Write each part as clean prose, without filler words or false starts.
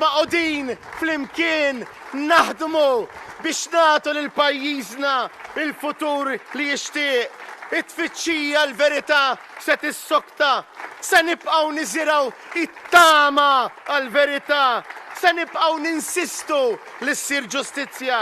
Magħqudin flimkien naħdmu biex nagħtu lil pajjiżna l-futur li jixtieq. It-tfittxija għall-verità se tissokta. Se nibqgħu niżirgħu t-tama għall-verità. Se nibqgħu ninsistu li ssir ġustizzja.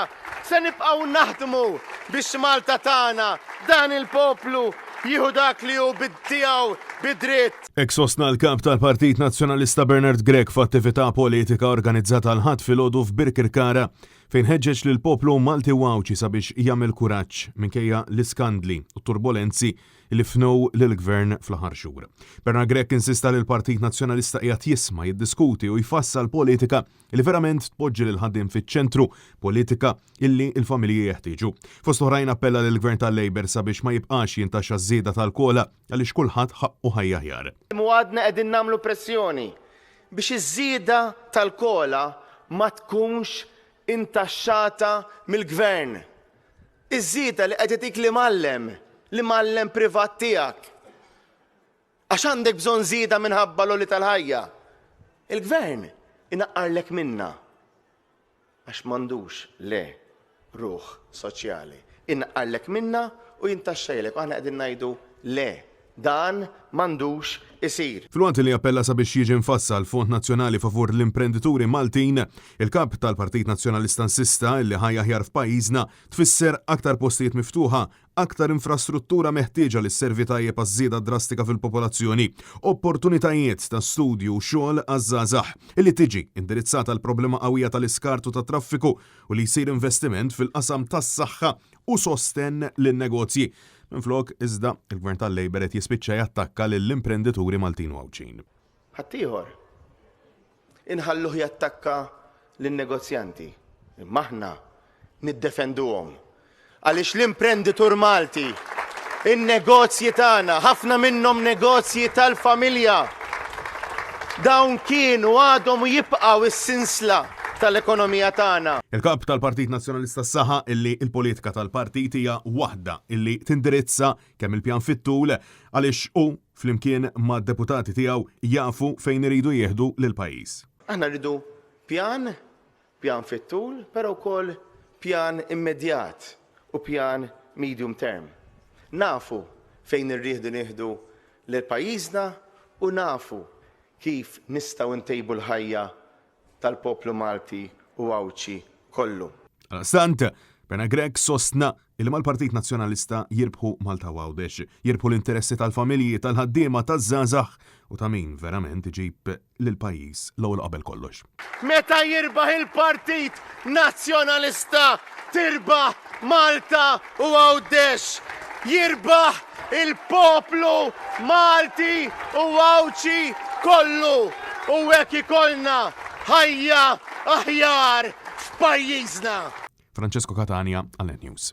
Se nibqgħu naħdmu biex Malta tagħna, dan il-poplu, jieħu dak li hu tiegħu bi dritt. Hekk sostna l-Kap tal-Partit Nazzjonalista Bernard Grech f'attività politika organizzata l-Ħadd filgħodu f'Birkirkara fejn ħeġġeġ lill-poplu Malti u Għawdxi sabiex jagħmel kuraġġ minkejja l-iskandli u t-turbolenzi li fnew lill-Gvern fl-aħħar xhur. Bernard Grech insista li l-Partit Nazzjonalista qiegħed jisma', jiddiskuti u jfassal politika li verament tpoġġi lill-ħaddiem fiċ-ċentru, politika illi l-familji jeħtieġu. Fost oħrajn appella lill-Gvern tal-Labour sabiex ma jibqax jintaxxa ż-żieda tal-COLA għaliex kulħadd ħaqqu ħajja aħjar. U għadna qegħdin nagħmlu pressjoni biex iż-żieda tal-COLA ma tkunx intaxxata mill-Gvern. Iż-żieda li qed itik l-imgħallem, l-imgħallem privat tiegħek. Għax għandek bżonn żieda minħabba l-għoli tal-ħajja. Il-Gvern inaqqarlek minnha għax m'għandux le ruħ soċjali. Inaqqarlek minnha u jintaxxajlek u aħna qegħdin ngħidu le, dan m'għandux isir. Filwaqt li appella sabiex jiġi mfassal fond nazzjonali favur l-imprendituri Maltin, il-Kap tal-Partit Nazzjonalista insista li ħajja aħjar f'pajjiżna tfisser aktar postijiet miftuħa, aktar infrastruttura meħtieġa li sservi tajjeb għaż-żieda drastika fil-popolazzjoni, opportunitajiet ta' studju u xogħol għaż-żgħażagħ, li tiġi indirizzata l-problema qawwija tal-iskart u tat-traffiku u li jsir investiment fil-qasam tas-saħħa u sostenn lin-negozji. Minflok, iżda, il-Gvern tal-Labour qed jispiċċa jattakka lill-imprendituri Maltin u Għawdxin. Ħaddieħor inħalluh jattakka lin-negozjanti, imma aħna niddefenduhom. Għaliex l-imprenditur Malti, in-negozji tagħna, ħafna minnhom negozji tal-familja, dawn kienu, għadhom u jibqgħu s-sinsla tal-ekonomija tagħna. Il-Kap tal-Partit Nazzjonalista saħaq illi l-politika tal-partit hija waħda illi tindirizza kemm il-pjan fit-tul għaliex hu flimkien mad-deputati tiegħu jafu fejn iridu jieħdu lill-pajjiż. Aħna rridu pjan Pjan fit-tul, però wkoll pjan immedjat u pjan medium term. Nafu fejn irrieħdu nieħdu lil pajjiżna u nafu kif nistgħu ntejbu l-ħajja tal-poplu Malti u Għawdxi kollu. Għaldaqstant, Bernard Grech sostna illi mal-Partit Nazzjonalista jirbħu Malta u Għawdex, jirbħu l-interessi tal-familji, tal-ħaddiema, taż-żgħażagħ u ta' min verament iġib lill-pajjiż l-ewwel u qabel kollox. Meta jirbaħ il-Partit Nazzjonalista tirbaħ Malta u Għawdex. Jirbaħ il-poplu Malti u Għawdxi kollu u hekk ikollna ħajja aħjar f'pajjiżna. Francesco Catania għal Net News.